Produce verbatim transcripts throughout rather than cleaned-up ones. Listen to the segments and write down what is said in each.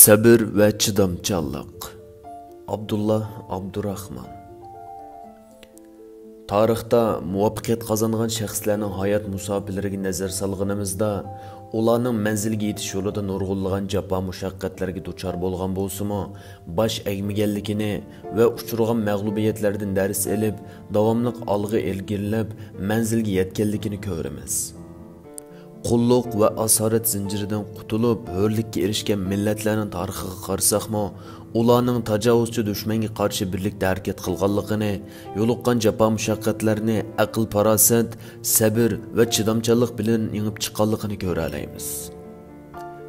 سەبىر ۋە چىدامچانلىق. ئابدۇللا ئابدۇراخمان. تارىختا مۇۋەپپەقىيەت قازانغان شەخسلەرنىڭ ھايات مۇساپىلىرىگە نەزەر سالغىنىمىزدا، ئۇلارنىڭ مەنزىلگە يېتىش يولىدا نۇرغۇنلىغان جاپا مۇشەققەتلەرگە دۇچار بولغان بولسىمۇ، باش ئەگمىگەنلىكىنى ۋە ئۇچرىغان مەغلۇبىيەتلەردىن دەرس ئېلىپ، داۋاملىق ئالغا ئىلگىرىلەپ، مەنزىلگە يەتكەنلىكىنى كۆرىمىز. قۇللۇق ۋە ئاسارەت زەنجىرىدىن قۇتۇلۇپ، ھۆرلۈككە ئېرىشكەن مىللەتلەرنىڭ تارىخىغا قارىساقمۇ، ئۇلارنىڭ تاجاۋۇزچى دۈشمەنگە قارشى بىرلىكتە ھەرىكەت قىلغانلىقىنى، يولۇققان جاپا-مۇشەققەتلەرنى ئەقىل-پاراسەت، سەبىر ۋە چىدامچانلىق بىلەن يېڭىپ چىققانلىقىنى كۆرەلەيمىز.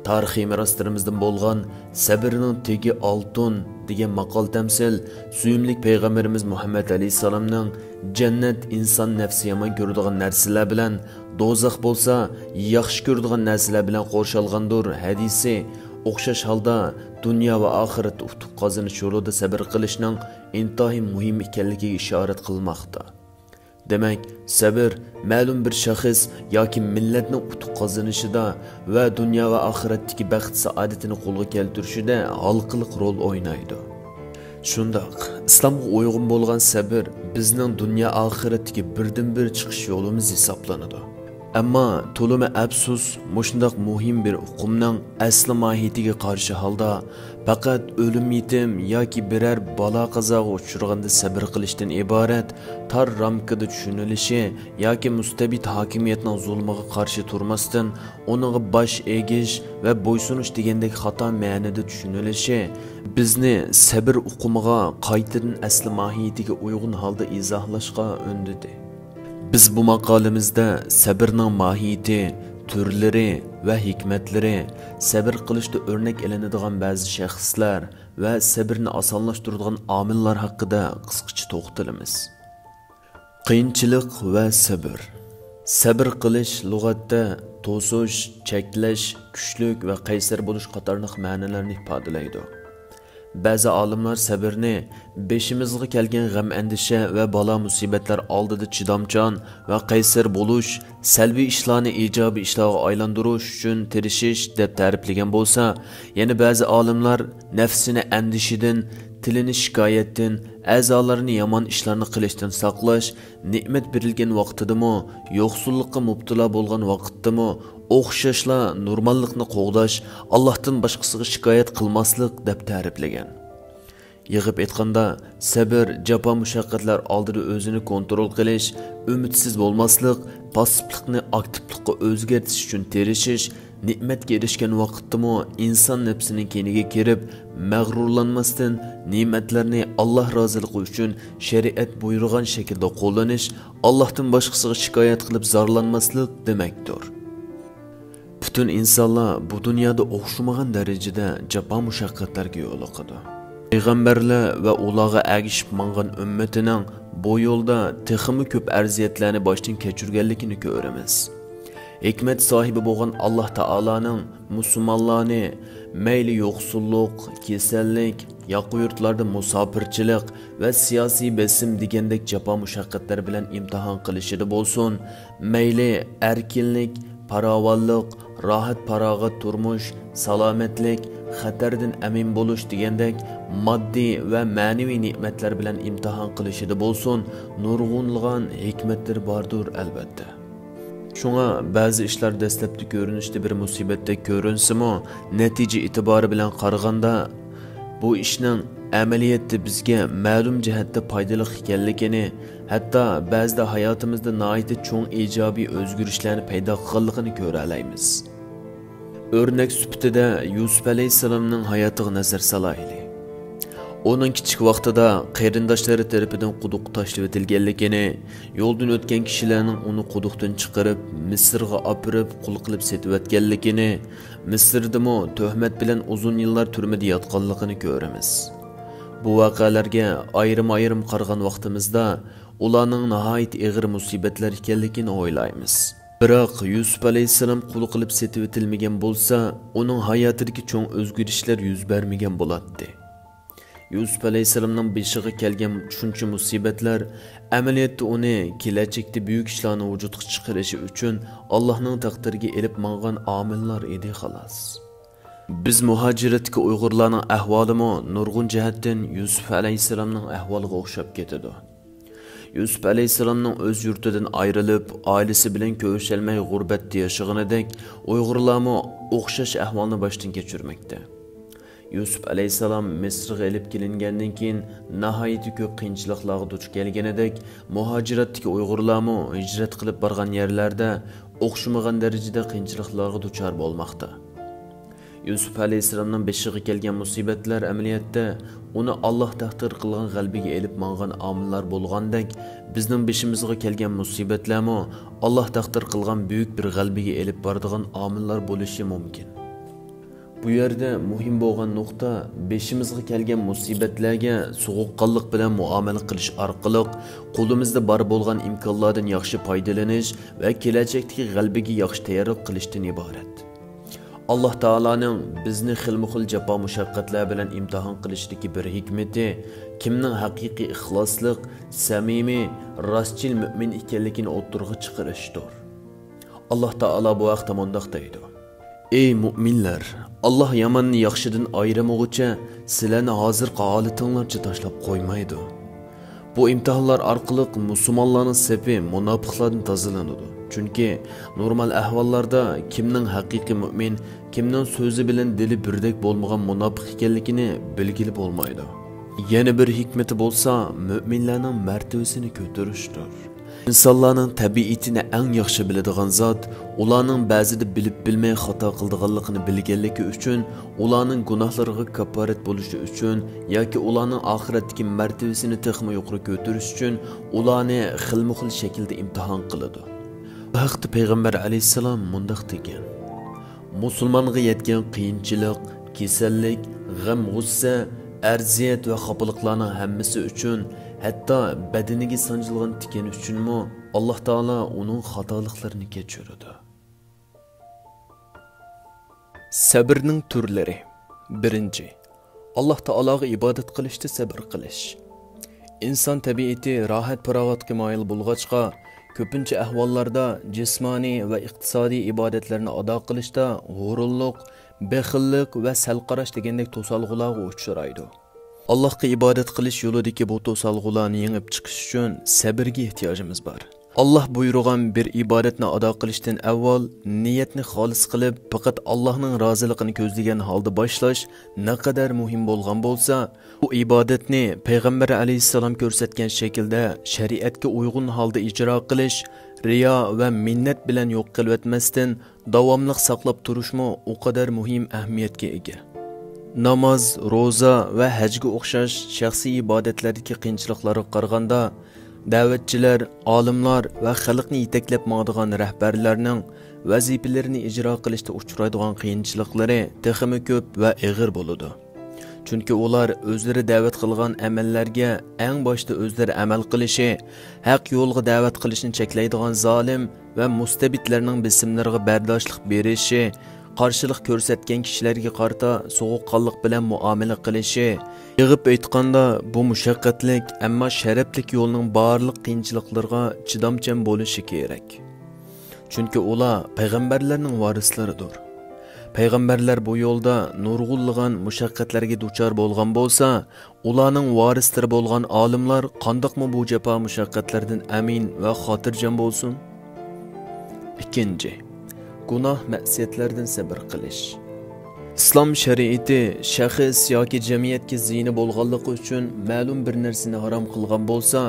تارىخىي مىراستىرىمىزدىن بولغان «سەبرنىڭ تېگى ئالتۇن» دېگەن ماقال-تەمسىل سۆيۈملۈك پەيغەمبىرىمىز مۇھەممەد ئەلەيھىسسالامنىڭ «جەننەت ئىنسان نەپسى يامان كۆرىدىغان نەرسىلەر بىلەن، دوزاخ بولسا ياخشى كۆرىدىغان نەرسىلەر بىلەن قورشالغاندۇر» ھەدىسى ئوخشاش ھالدا دۇنيا ۋە ئاخىرەتتە ئۇتۇق قازىنىش يولىدا سەبر قىلىشنىڭ ئىنتايىن مۇھىم ئىكەنلىكىگە ئىشارەت قىلماقتا. دېمەك، سەبر مەلۇم بىر شەخس ياكى مىللەتنىڭ ئۇتۇق قازىنىشىدا ۋە دۇنيا ۋە ئاخىرەتتىكى بەخت-سائادىتىنى قولغا كەلتۈرۈشىدە ھالقىلىق رول ئوينايدۇ. شۇنداق، ئىسلامغا ئۇيغۇن بولغان سەبر بىزنىڭ دۇنيا ئاخىرەتتىكى بىردىنبىر چىقىش يولىمىز ھېسابلىنىدۇ. ئەمما تولىمۇ ئەپسۇس، مۇشۇنداق مۇھىم بىر ئۇقۇمنىڭ ئەسلى ماھىيىتىگە قارشى ھالدا، پەقەت ئۆلۈم-يېتىم ياكى بىرەر بالا-قازاغا ئۇچرىغاندا سەبر قىلىشتىن ئىبارەت تار رامكىدا چۈشىنىلىشى ياكى مۇستەبىت ھاكىمىيەتنىڭ زۇلمىغا قارشى تۇرماستىن، ئۇنىڭغا باش ئېگىش ۋە بويسۇنۇش دېگەندەك خاتا مەنىدە چۈشىنىلىشى بىزنى سەبر ئۇقۇمىغا قايتىدىن ئەسلى ماھىيىتىگە ئۇيغۇن ھالدا ئىزاھلاشقا ئۈندىدى. بىز بۇ ماقالىمىزدە سەبرنىڭ ماھىيىتى، تۈرلىرى ۋە ھېكمەتلىرى، سەبر قىلىشتا ئۆرنەك ئېلىنىدىغان بەزى شەخسلەر ۋە سەبرنى ئاسانلاشتۇرىدىغان ئامىللار ھەققىدە قىسقىچە توختىلىمىز. قىيىنچىلىق ۋە سەبر. سەبر قىلىش لۇغەتتە توسۇش، چەكلەش، كۈچلۈك ۋە قەيسەر بولۇش قاتارلىق مەنىلەرنى ئىپادىلەيدۇ. بەزى ئالىملار سەبرنى بېشىمىزغا كەلگەن غەم-ئەندىشە ۋە بالا-مۇسىبەتلەر ئالدىدا چىدامچان ۋە قەيسەر بولۇش، سەلبىي ئىشلارنى ئىجابىي ئىشلارغا ئايلاندۇرۇش ئۈچۈن تىرىشىش دەپ تەرىپلىگەن بولسا، يەنە بەزى ئالىملار نەپسىنى ئەندىشىدىن، تىلىنى شىكايەتتىن، ئەزالارنى يامان ئىشلارنى قىلىشتىن ساقلاش، نېمەت بېرىلگەن ۋاقتىدىمۇ، يوقسۇللۇققا مۇپتىلا بولغان ۋاقىتتىمۇ ئوخشاشلا نورماللىقنى قوغداش، ئاللاھتىن باشقىسىغا شىكايەت قىلماسلىق دەپ تەرىپلىگەن. يىغىپ ئېيتقاندا، سەبر، جاپا-مۇشەققەتلەر ئالدىدا ئۆزىنى كونترول قىلىش، ئۈمىدسىز بولماسلىق، پاسسىپلىقنى ئاكتىپلىققا ئۆزگەرتىش ئۈچۈن تىرىشىش، نېمەتكە ئېرىشكەن ۋاقىتتىمۇ ئىنسان نەپسىنىڭ كەينىگە كىرىپ، مەغرۇرلانماستىن، نېمەتلەرنى ئاللا رازىلىقى ئۈچۈن شەرىئەت بۇيرۇغان شەكىلدە قوللىنىش، ئاللاھتىن باشقىسىغا شىكايەت قىلىپ زارلانماسلىق دېمەكتۇر. پۈتۈن ئىنسانلار بۇ دۇنيادا ئوخشىمىغان دەرىجىدە جاپا-مۇشەققەتلەرگە يولۇقىدۇ. پەيغەمبەرلەر ۋە ئۇلارغا ئەگىشىپ ماڭغان ئۈممىتىنىڭ بۇ يولدا تېخىمۇ كۆپ ئەرزىيەتلەرنى باشتىن كەچۈرگەنلىكىنى كۆرىمىز. ھېكمەت ساھىبى بولغان ئاللا تائالانىڭ مۇسۇلمانلارنى مەيلى يوقسۇللۇق، كېسەللىك، ياقا يۇرتلاردا مۇساپىرچىلىق ۋە سىياسىي بېسىم دېگەندەك جاپا-مۇشەققەتلەر بىلەن ئىمتىھان قىلىشىدا بولسۇن، مەيلى ئەركىنلىك، پاراۋانلىق، راھەت-پاراغەت تۇرمۇش، سالامەتلىك، خەتەردىن ئەمىن بولۇش دېگەندەك ماددىي ۋە مەنىۋى نېمەتلەر بىلەن ئىمتىھان قىلىشىدا بولسۇن، نۇرغۇنلىغان ھېكمەتلىرى باردۇر، ئەلۋەتتە. شۇڭا بەزى ئىشلار دەسلەپتە كۆرۈنۈشتە بىر مۇسىبەتتەك كۆرۈنسىمۇ، نەتىجە ئېتىبارى بىلەن قارىغاندا، بۇ ئىشنىڭ ئەمەلىيەتتە بىزگە مەلۇم جەھەتتە پايدىلىق ئىكەنلىكىنى، ھەتتا بەزىدە ھاياتىمىزدا ناھايىتى چوڭ ئىجابىي ئۆزگىرىشلەرنى پەيدا قىلغانلىقىنى كۆرەلەيمىز. ئۆرنەك سۈپىتىدە يۈسۈپ ئەلەيھىسسالامنىڭ ھاياتىغا نەزەر سالايلى. ئۇنىڭ كىچىك ۋاقتىدا قېرىنداشلىرى تەرىپىدىن قۇدۇققا تاشلىۋېتىلگەنلىكىنى، يولدىن ئۆتكەن كىشىلەرنىڭ ئۇنى قۇدۇقتىن چىقىرىپ، مىسىرغا ئاپىرىپ، قۇل قىلىپ سېتىۋەتكەنلىكىنى، مىسىردىمۇ تۆھمەت بىلەن ئۇزۇن يىللار تۈرمىدە ياتقانلىقىنى كۆرىمىز. بۇ ۋەقەلەرگە ئايرىم-ئايرىم قارىغان ۋاقتىمىزدا، ئۇلارنىڭ ناھايىتى ئېغىر مۇسىبەتلەر ئىكەنلىكىنى ئويلايمىز. بىراق، يۈسۈپ ئەلەيھىسسالام قۇل قىلىپ سېتىۋېتىلمىگەن بولسا، ئۇنىڭ ھاياتىدىكى چوڭ ئۆزگىرىشلەر يۈز بەرمىگەن بولاتتى. يۈسۈپ ئەلەيھىسسالامنىڭ بېشىغا كەلگەن شۇنچە مۇسىبەتلەر، ئەمەلىيەتتە ئۇنى كېلەچەكتە بۈيۈك ئىشلارنى ۋۇجۇدقا چىقىرىشى ئۈچۈن ئاللاھنىڭ تەقدىرىگە ئېلىپ ماڭغان ئامىللار ئىدى، خالاس. بىز مۇھاجىرەتتىكى ئۇيغۇرلارنىڭ ئەھۋالىمۇ نۇرغۇن جەھەتتىن يۈسۈپ ئەلەيھىسسالامنىڭ ئەھۋالىغا ئوخشاپ كېتىدۇ. يۈسۈپ ئەلەيھىسسالامنىڭ ئۆز يۇرتىدىن ئايرىلىپ، ئائىلىسى بىلەن كۆرۈشەلمەي غۇربەتتە ياشىغىنىدەك، ئۇيغۇرلارمۇ ئوخشاش ئەھۋالنى باشتىن كەچۈرمەكتە. يۈسۈپ ئەلەيھىسسالام مىسىرغا ئېلىپ كېلىنگەندىن كېيىن، ناھايىتى كۆپ قىيىنچىلىقلارغا دۇچ كەلگىنىدەك، مۇھاجىرەتتىكى ئۇيغۇرلارمۇ ھىجرەت قىلىپ بارغان يەرلەردە ئوخشىمىغان دەرىجىدە قىيىنچىلىقلارغا دۇچار بولماقتا. يۈسۈپ ئەلەيھىسسالامنىڭ بېشىغا كەلگەن مۇسىبەتلەر ئەمەلىيەتتە ئۇنى ئاللاھ تەقدىر قىلغان غەلىبىگە ئېلىپ ماڭغان ئامىللار بولغاندەك، بىزنىڭ بېشىمىزغا كەلگەن مۇسىبەتلەرمۇ ئاللاھ تەقدىر قىلغان بۈيۈك بىر غەلىبىگە ئېلىپ بارىدىغان ئامىللار بولۇشى مۇمكىن. بۇ يەردە مۇھىم بولغان نۇقتا، بېشىمىزغا كەلگەن مۇسىبەتلەرگە سوغۇققانلىق بىلەن مۇئامىلە قىلىش ئارقىلىق، قولىمىزدا بار بولغان ئىمكانلاردىن ياخشى پايدىلىنىش ۋە كېلەچەكتىكى غەلىبىگە ياخشى تەييارلىق قىلىشتىن ئىبارەت. ئاللاھ تائالانىڭ بىزنى خىلمۇ خىل جاپا مۇشەققەتلەر بىلەن ئىمتىھان قىلىشىدىكى بىر ھېكمىتى، كىمنىڭ ھەقىقىي ئىخلاسلىق، سەمىمىي، راستچىل مۆمىن ئىكەنلىكىنى ئوتتۇرىغا چىقىرىشتۇر. ئاللاھ تائالا بۇ ھەقتە مۇنداق دەيدۇ: ئەي مۆمىنلەر! ئاللاھ ياماننى ياخشىدىن ئايرىمىغۇچە سىلەرنى ھازىرقى ھالىتىڭلارچە تاشلاپ قويمايدۇ. بۇ ئىمتىھانلار ئارقىلىق مۇسۇلمانلارنىڭ سېپى مۇناپىقلاردىن تازىلىنىدۇ. چۈنكى نورمال ئەھۋاللاردا كىمنىڭ ھەقىقىي مۆمىن، كىمنىڭ سۆزى بىلەن دىلى بىردەك بولمىغان مۇناپىق ئىكەنلىكىنى بىلگىلى بولمايدۇ. يەنە بىر ھېكمىتى بولسا، مۆمىنلەرنىڭ مەرتىۋىسىنى كۆتۈرۈشتۇر. ئىنسانلارنىڭ تەبىئىتىنى ئەڭ ياخشى بىلىدىغان زات، ئۇلارنىڭ بەزىدە بىلىپ بىلمەي خاتا قىلىدىغانلىقىنى بىلگەنلىكى ئۈچۈن، ئۇلارنىڭ گۇناھلىرىغا كاپپارەت بولۇشى ئۈچۈن ياكى ئۇلارنىڭ ئاخىرەتتىكى مەرتىۋىسىنى تېخىمۇ يۇقىرى كۆتۈرۈش ئۈچۈن ئۇلارنى خىلمۇ خىل شەكىلدە ئىمتىھان قىلىدۇ. بۇ ھەقتە پەيغەمبەر ئەلەيھىسسالام مۇنداق دېگەن: مۇسۇلمانغا يەتكەن قىيىنچىلىق، كېسەللىك، غەم-غۇسسە، ئەرزىيەت ۋە خاپىلىقلارنىڭ ھەممىسى ئۈچۈن، ھەتتا بەدىنىگە سانجىلغان تىكەن ئۈچۈنمۇ ئاللاھ تائالا ئۇنىڭ خاتالىقلىرىنى كەچۈرىدۇ. سەبرنىڭ تۈرلىرى. بىرىنچى، ئاللاھ تائالاغا ئىبادەت قىلىشتا سەبر قىلىش. ئىنسان تەبىئىتى راھەت-پاراغەتكە مايىل بولغاچقا، كۆپىنچە ئەھۋاللاردا جىسمانىي ۋە ئىقتىسادىي ئىبادەتلەرنى ئادا قىلىشتا غۇرۇرلۇق، بېخىللىق ۋە سەل قاراش دېگەندەك توسالغۇلارغا ئۇچرايدۇ. ئاللاھقا ئىبادەت قىلىش يولىدىكى بۇ توسالغۇلارنى يېڭىپ چىقىش ئۈچۈن سەبرگە ئېھتىياجىمىز بار. ئاللاھ بۇيرۇغان بىر ئىبادەتنى ئادا قىلىشتىن ئاۋۋال نىيەتنى خالىس قىلىپ، پەقەت ئاللاھنىڭ رازىلىقىنى كۆزلىگەن ھالدا باشلاش نەقەدەر مۇھىم بولغان بولسا، بۇ ئىبادەتنى پەيغەمبەر ئەلەيھىسسالام كۆرسەتكەن شەكىلدە شەرىئەتكە ئۇيغۇن ھالدا ئىجرا قىلىش، رىيا ۋە مىننەت بىلەن يوق قىلىۋەتمەستىن، داۋاملىق ساقلاپ تۇرۇشمۇ ئۇ قەدەر مۇھىم ئەھمىيەتكە ئىگە. ناماز، روزا ۋە ھەجگە ئوخشاش شەخسىي ئىبادەتلەردىكى قىيىنچىلىقلارغا قارىغاندا، دەۋەتچىلەر، ئالىملار ۋە خەلقنى يېتەكلەپ ماڭىدىغان رەھبەرلەرنىڭ ۋەزىپىلىرىنى ئىجرا قىلىشتا ئۇچرايدىغان قىيىنچىلىقلىرى تېخىمۇ كۆپ ۋە ئېغىر بولىدۇ. چۈنكى ئۇلار ئۆزلىرى دەۋەت قىلغان ئەمەللەرگە ئەڭ باشتا ئۆزلىرى ئەمەل قىلىشى، ھەق يولغا دەۋەت قىلىشنى چەكلەيدىغان زالىم ۋە مۇستەبىتلەرنىڭ بېسىملىرىغا بەرداشلىق بېرىشى، قارشىلىق كۆرسەتكەن كىشىلەرگە قارىتا سوغۇققانلىق بىلەن مۇئامىلە قىلىشى، يىغىپ ئېيتقاندا، بۇ مۇشەققەتلىك، ئەمما شەرەپلىك يولنىڭ بارلىق قىيىنچىلىقلىرىغا چىدامچان بولۇشى كېرەك. چۈنكى ئۇلار پەيغەمبەرلەرنىڭ ۋارىسلىرىدۇر. پەيغەمبەرلەر بۇ يولدا نۇرغۇنلىغان مۇشەققەتلەرگە دۇچار بولغان بولسا، ئۇلارنىڭ ۋارىسلىرى بولغان ئالىملار قانداقمۇ بۇ جاپا مۇشەققەتلەردىن ئەمىن ۋە خاتىرجەم بولسۇن؟ ئىككىنچى، گۇناھ مەسىيەتلەردىن سەبر قىلىش. ئىسلام شەرىئىتى شەخس ياكى جەمئىيەتكە زىيىنى بولغانلىقى ئۈچۈن مەلۇم بىر نەرسىنى ھارام قىلغان بولسا،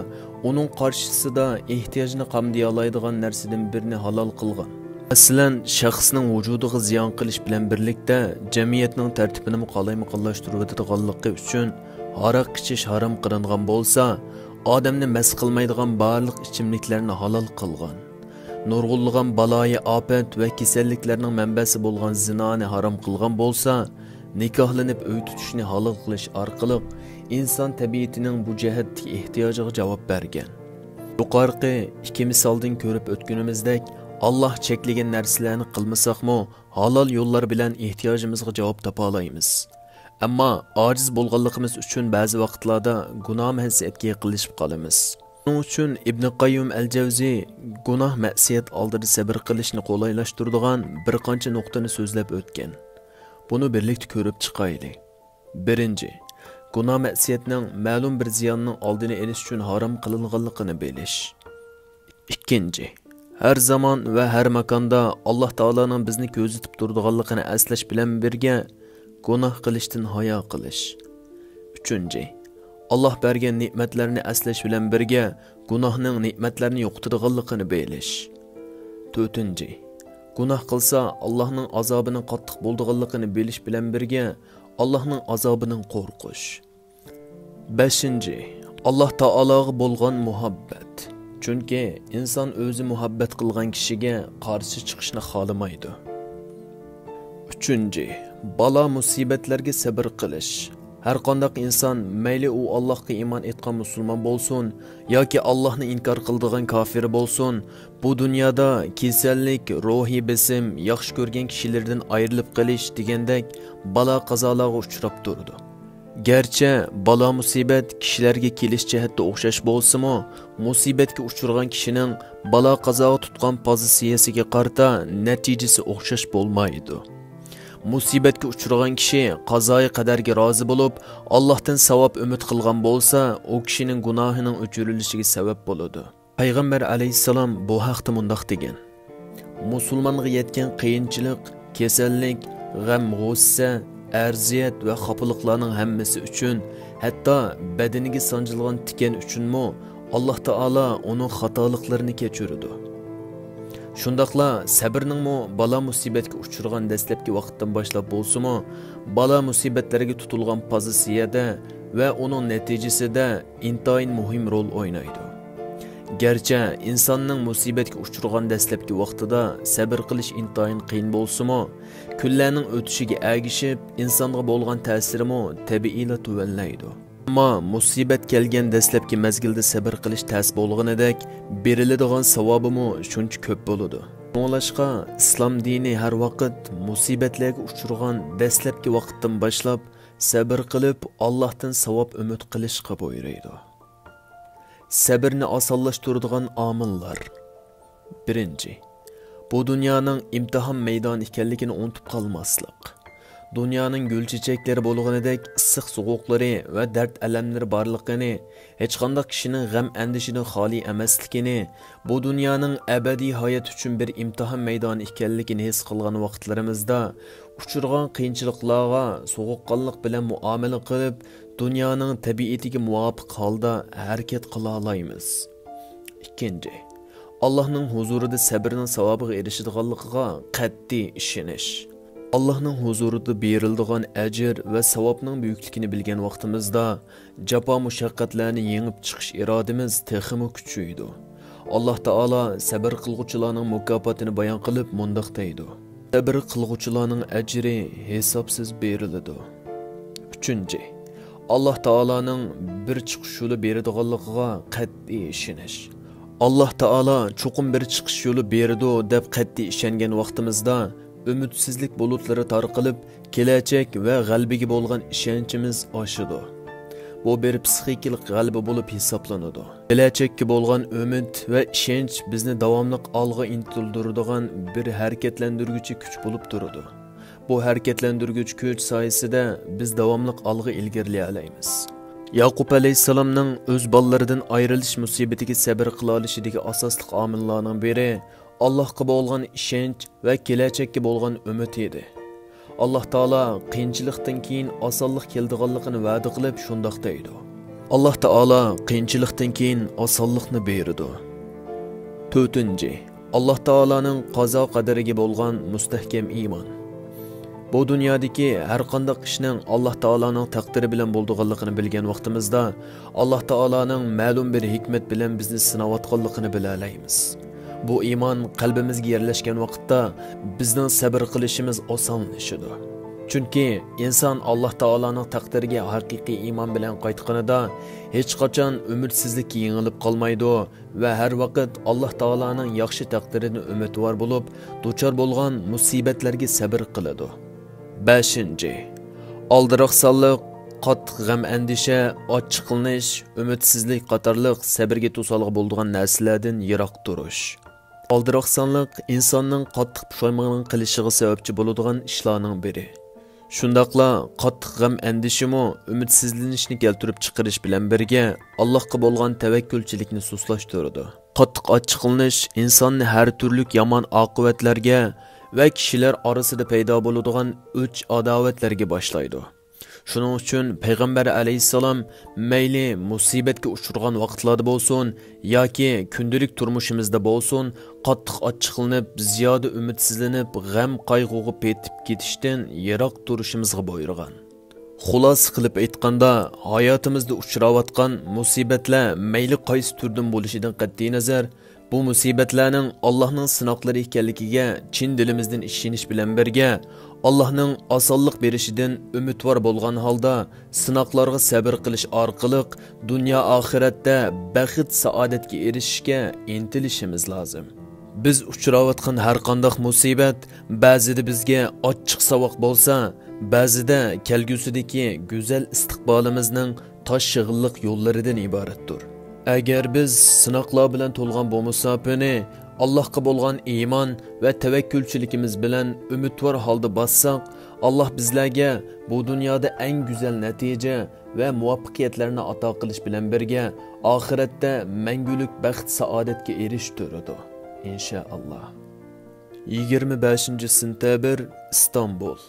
ئۇنىڭ قارشىسىدا ئېھتىياجنى قامدىيالايدىغان نەرسىدىن بىرنى ھالال قىلغان. مەسىلەن، شەخسنىڭ ۋۇجۇدىغا زىيان قىلىش بىلەن بىرلىكتە جەمئىيەتنىڭ تەرتىپىنىمۇ قالايمىقانلاشتۇرۇۋېتىدىغانلىقى ئۈچۈن ھاراق ئىچىش ھارام قىلىنغان بولسا، ئادەمنى مەست قىلمايدىغان بارلىق ئىچىملىكلەرنى ھالال قىلغان. نۇرغۇنلىغان بالايىئاپەت ۋە كېسەللىكلەرنىڭ مەنبەسى بولغان زىنانى ھارام قىلغان بولسا، نىكاھلىنىپ ئۆي تۇتۇشنى ھالال قىلىش ئارقىلىق ئىنسان تەبىئىتىنىڭ بۇ جەھەتتىكى ئېھتىياجىغا جاۋاب بەرگەن. يۇقىرىقى ئىككى مىسالدىن كۆرۈپ ئۆتكىنىمىزدەك، ئاللاھ چەكلىگەن نەرسىلەرنى قىلمىساقمۇ، ھالال يوللار بىلەن ئېھتىياجىمىزغا جاۋاب تاپالايمىز. ئەمما ئاجىز بولغانلىقىمىز ئۈچۈن بەزى ۋاقىتلاردا گۇناھ مەسىيەتكە يېقىنلىشىپ قالىمىز. شۇنىڭ ئۈچۈن ئىبنى قەييۇم ئەل جەۋزى گۇناھ مەسىيەت ئالدىدا سەبر قىلىشنى قولايلاشتۇرىدىغان بىر قانچە نۇقتىنى سۆزلەپ ئۆتكەن. بۇنى بىرلىكتە كۆرۈپ چىقايلى. بىرىنچى، گۇناھ-مەسىيەتنىڭ مەلۇم بىر زىياننىڭ ئالدىنى ئېلىش ئۈچۈن ھارام قىلىنغانلىقىنى بىلىش. ئىككىنچى، ھەر زامان ۋە ھەر ماكاندا ئاللاھ تائالانىڭ بىزنى كۆزىتىپ تۇرىدىغانلىقىنى ئەسلەش بىلەن بىرگە، گۇناھ قىلىشتىن ھايا قىلىش. ئۈچىنچى، ئاللاھ بەرگەن نېمەتلەرنى ئەسلەش بىلەن بىرگە، گۇناھنىڭ نېمەتلەرنى يوقىتىدىغانلىقىنى بىلىش. تۆتىنچى، گۇناھ قىلسا، ئاللاھنىڭ ئازابىنىڭ قاتتىق بولىدىغانلىقىنى بىلىش بىلەن بىرگە، ئاللاھنىڭ ئازابىدىن قورقۇش. بەشىنچى، ئاللاھ تائالاغا بولغان مۇھەببەت. چۈنكى ئىنسان ئۆزى مۇھەببەت قىلغان كىشىگە قارشى چىقىشنى خالىمايدۇ. ئۈچىنچى، بالا-مۇسىبەتلەرگە سەبىر قىلىش. ھەرقانداق ئىنسان، مەيلى ئۇ ئاللاھقا ئىمان ئېيتقان مۇسۇلمان بولسۇن ياكى ئاللاھنى ئىنكار قىلىدىغان كافىر بولسۇن، بۇ دۇنيادا كېسەللىك، روھىي بېسىم، ياخشى كۆرگەن كىشىلىرىدىن ئايرىلىپ قېلىش دېگەندەك بالا-قازالارغا ئۇچراپ تۇرىدۇ. گەرچە بالا-مۇسىبەت كىشىلەرگە كېلىش جەھەتتە ئوخشاش بولسىمۇ، مۇسىبەتكە ئۇچرىغان كىشىنىڭ بالا-قازاغا تۇتقان پوزىتسىيەسىگە قارىتا نەتىجىسى ئوخشاش بولمايدۇ. مۇسىبەتكە ئۇچرىغان كىشى قازايى قەدەرگە رازى بولۇپ، ئاللاھتىن ساۋاب ئۈمىد قىلغان بولسا، ئۇ كىشىنىڭ گۇناھىنىڭ ئۆچۈرۈلۈشىگە سەۋەب بولىدۇ. پەيغەمبەر ئەلەيھىسسالام بۇ ھەقتە مۇنداق دېگەن: مۇسۇلمانغا يەتكەن قىيىنچىلىق، كېسەللىك، غەم-غۇسسە، ئەرزىيەت ۋە خاپىلىقلارنىڭ ھەممىسى ئۈچۈن، ھەتتا بەدىنىگە سانجىلغان تىكەن ئۈچۈنمۇ ئاللاھ تائالا ئۇنىڭ خاتالىقلىرىنى كەچۈرىدۇ. شۇنداقلا سەبرنىڭمۇ بالا-مۇسىبەتكە ئۇچرىغان دەسلەپكى ۋاقىتتىن باشلاپ بولسىمۇ، بالا-مۇسىبەتلەرگە تۇتۇلغان پوزىتسىيەدە ۋە ئۇنىڭ نەتىجىسىدە ئىنتايىن مۇھىم رول ئوينايدۇ. گەرچە ئىنساننىڭ مۇسىبەتكە ئۇچرىغان دەسلەپكى ۋاقتىدا سەبىر قىلىش ئىنتايىن قىيىن بولسىمۇ، كۈنلەرنىڭ ئۆتۈشىگە ئەگىشىپ ئىنسانغا بولغان تەسىرىمۇ تەبىئىيلا تۆۋەنلەيدۇ. ئەمما مۇسىبەت كەلگەن دەسلەپكى مەزگىلدە سەبىر قىلىش تەس بولغىنىدەك، بېرىلىدىغان ساۋابىمۇ شۇنچە كۆپ بولىدۇ. شۇڭلاشقا ئىسلام دىنى ھەر ۋاقىت مۇسىبەتلەرگە ئۇچرىغان دەسلەپكى ۋاقىتتىن باشلاپ سەبىر قىلىپ، ئاللاھتىن ساۋاب ئۈمىد قىلىشقا بۇيرۇيدۇ. سەبرنى ئاسانلاشتۇرىدىغان ئامىللار. بىرىنچى، بۇ دۇنيانىڭ ئىمتىھان مەيدانى ئىكەنلىكىنى ئۇنتۇپ قالماسلىق. دۇنيانىڭ گۈل-چېچەكلىرى بولغىنىدەك ئىسسىق-سوغۇقلىرى ۋە دەرد-ئەلەملىرى بارلىقىنى، ھېچقانداق كىشىنىڭ غەم-ئەندىشىدىن خالىي ئەمەسلىكىنى، بۇ دۇنيانىڭ ئەبەدىي ھايات ئۈچۈن بىر ئىمتىھان مەيدانى ئىكەنلىكىنى ھېس قىلغان ۋاقىتلىرىمىزدا، ئۇچرىغان قىيىنچىلىقلارغا سوغۇققانلىق بىلەن مۇئامىلە قىلىپ، دۇنيانىڭ تەبىئىتىگە مۇۋاپىق ھالدا ھەرىكەت قىلالايمىز. ئىككىنچى، ئاللاھنىڭ ھۇزۇرىدا سەبرنىڭ ساۋابىغا ئېرىشىدىغانلىقىغا قەتئىي ئىشىنىش. ئاللاھنىڭ ھۇزۇرىدا بېرىلىدىغان ئەجىر ۋە ساۋابنىڭ بۈيۈكلۈكىنى بىلگەن ۋاقتىمىزدا، جاپا-مۇشەققەتلەرنى يېڭىپ چىقىش ئىرادىمىز تېخىمۇ كۈچىيىدۇ. ئاللاھ تائالا سەبر قىلغۇچىلارنىڭ مۇكاپاتىنى بايان قىلىپ مۇنداق دەيدۇ: سەبر قىلغۇچىلارنىڭ ئەجرى ھېسابسىز بېرىلىدۇ. ئۈچىنچى، ئاللاھ تائالانىڭ بىر چىقىش يولى بېرىدىغانلىقىغا قەتئىي ئىشىنىش. ئاللاھ تائالا چوقۇم بىر چىقىش يولى بېرىدۇ دەپ قەتئىي ئىشەنگەن ۋاقتىمىزدا، ئۈمىدسىزلىك بۇلۇتلىرى تارقىلىپ، كېلەچەك ۋە غەلىبىگە بولغان ئىشەنچىمىز ئاشىدۇ. بۇ بىر پسىخىكىلىق غەلىبە بولۇپ ھېسابلىنىدۇ. كېلەچەككە بولغان ئۈمىد ۋە ئىشەنچ بىزنى داۋاملىق ئالغا ئىنتىلدۈرىدىغان بىر ھەرىكەتلەندۈرگۈچى كۈچ بولۇپ تۇرىدۇ. بۇ ھەرىكەتلەندۈرگۈچى كۈچ سايىسىدە بىز داۋاملىق ئالغا ئىلگىرىلىيەلەيمىز. ياقۇپ ئەلەيھىسسالامنىڭ ئۆز بالىلىرىدىن ئايرىلىش مۇسىبىتىگە سەبر قىلالىشىدىكى ئاساسلىق ئامىللارنىڭ بىرى ئاللاھقا بولغان ئىشەنچ ۋە كېلەچەككە بولغان ئۈمىد ئىدى. ئاللاھ تائالا قىيىنچىلىقتىن كېيىن ئاسانلىق كېلىدىغانلىقىنى ۋەدە قىلىپ شۇنداق دەيدۇ: ئاللاھ تائالا قىيىنچىلىقتىن كېيىن ئاسانلىقنى بېرىدۇ. تۆتىنچى، ئاللاھ تائالانىڭ قازا قەدىرىگە بولغان مۇستەھكەم ئىمان. بۇ دۇنيادىكى ھەر قانداق ئىشنىڭ ئاللاھ تائالانىڭ تەقدىرى بىلەن بولىدىغانلىقىنى بىلگەن ۋاقتىمىزدا، ئاللاھ تائالانىڭ مەلۇم بىر ھېكمەت بىلەن بىزنى سىناۋاتقانلىقىنى بىلەلەيمىز. بۇ ئىمان قەلبىمىزگە يەرلەشكەن ۋاقىتتا، بىزنىڭ سەبر قىلىشىمىز ئاسانلىشىدۇ. چۈنكى ئىنسان ئاللاھ تائالانىڭ تەقدىرىگە ھەقىقىي ئىمان بىلەن قايتقىنىدا، ھېچقاچان ئۈمىدسىزلىككە يېڭىلىپ قالمايدۇ ۋە ھەر ۋاقىت ئاللاھ تائالانىڭ ياخشى تەقدىرىدىن ئۈمىدۋار بولۇپ، دۇچار بولغان مۇسىبەتلەرگە سەبر قىلىدۇ. بەشىنچى، ئالدىراقسانلىق، قاتتىق غەم-ئەندىشە، ئاچچىقلىنىش، ئۈمىدسىزلىك قاتارلىق سەبرگە توسالغۇ بولىدىغان نەرسىلەردىن يىراق تۇرۇش. ئالدىراقسانلىق ئىنساننىڭ قاتتىق پۇشايماننىڭ قىلىشىغا سەۋەبچى بولىدىغان ئىشلارنىڭ بىرى. شۇنداقلا قاتتىق غەم-ئەندىشىمۇ ئۈمىدسىزلىنىشنى كەلتۈرۈپ چىقىرىش بىلەن بىرگە، ئاللاھقا بولغان تەۋەككۈلچىلىكنى سۇسلاشتۇرىدۇ. قاتتىق ئاچچىقلىنىش ئىنساننى ھەر تۈرلۈك يامان ئاقىۋەتلەرگە ۋە كىشىلەر ئارىسىدا پەيدا بولىدىغان ئۆچ-ئاداۋەتلەرگە باشلايدۇ. شۇنىڭ ئۈچۈن پەيغەمبەر ئەلەيھىسسالام مەيلى مۇسىبەتكە ئۇچرىغان ۋاقىتلاردا بولسۇن ياكى كۈندىلىك تۇرمۇشىمىزدا بولسۇن، قاتتىق ئاچچىقلىنىپ، زىيادە ئۈمىدسىزلىنىپ، غەم-قايغۇغا پېتىپ كېتىشتىن يىراق تۇرۇشىمىزغا بۇيرۇغان. خۇلاسە قىلىپ ئېيتقاندا، ھاياتىمىزدا ئۇچراۋاتقان مۇسىبەتلەر مەيلى قايسى تۈردىن بولۇشىدىن قەتئىينەزەر، بۇ مۇسىبەتلەرنىڭ ئاللاھنىڭ سىناقلىرى ئىكەنلىكىگە چىن دىلىمىزدىن ئىشىنىش بىلەن بىرگە، ئاللاھنىڭ ئاسانلىق بېرىشىدىن ئۈمىدۋار بولغان ھالدا، سىناقلارغا سەبىر قىلىش ئارقىلىق دۇنيا ئاخىرەتتە بەخت-سائادەتكە ئېرىشىشكە ئىنتىلىشىمىز لازىم. بىز ئۇچراۋاتقان ھەر قانداق مۇسىبەت بەزىدە بىزگە ئاچچىق ساۋاق بولسا، بەزىدە كەلگۈسىدىكى گۈزەل ئىستىقبالىمىزنىڭ تاش يىغىنلىق يوللىرىدىن ئىبارەتتۇر. ئەگەر بىز سىناقلار بىلەن تولغان بۇ مۇساپىنى ئاللاھقا بولغان ئىمان ۋە تەۋەككۈلچىلىكىمىز بىلەن ئۈمىدۋار ھالدا باسساق، ئاللاھ بىزلەرگە بۇ دۇنيادا ئەڭ گۈزەل نەتىجە ۋە مۇۋەپپەقىيەتلەرنى ئاتا قىلىش بىلەن بىرگە، ئاخىرەتتە مەڭگۈلۈك بەخت-سائادەتكە ئېرىشتۈرىدۇ، ئىنشائاللاھ. يىگىرمە بەشىنچى سېنتەبىر، ئىستانبۇل.